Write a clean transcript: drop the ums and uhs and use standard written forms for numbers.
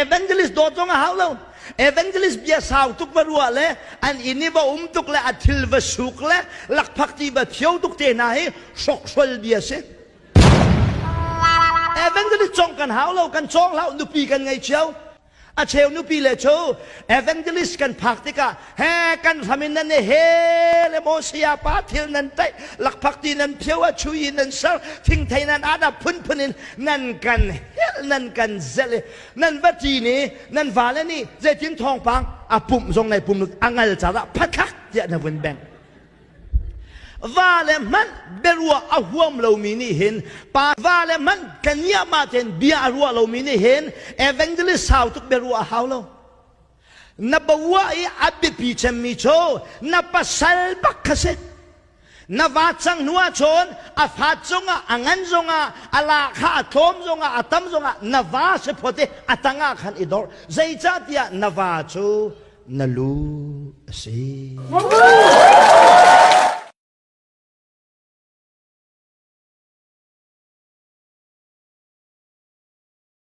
Evangelist dawt zong a hau lo. Evangelist bia sau tuk va ruah le an inn i va um tuk le a thil va suk le lakphak ti va phio tuk te hna hi hrokhrol bia si. Evangelist cong kan hau lo, kan cawng hlah, nupi kan ngei cio. A cheu nupi le cu evangelist kan phak tikah he kan hram in nan he le maw saya pa thil nan taih lakphak ti nan phio a chui in nan ser thingthei nan ada phunphun in nan kan helh nan kan zelh i nan va ṭin i nan vale nih zeitin thawngpang a pumh zong nai pum a ngal caah phathak tiah na vun bengh vale hmanh biaruah a huam lomi nih hin pa vale hmanh kan ma ten bia a ruah lomi nih hin evangelist sau tuk biaruah a hau lo na bawah i a biapi cemmi cu na pasal bak kha si Na va cang hnu ahcun a fat zongah, a ngan zongah, a lahkhah a tlawm zongah, a tam zongah na va si phawt i a tangah khan i dor. Zeicahtiah na va cu na lu a si.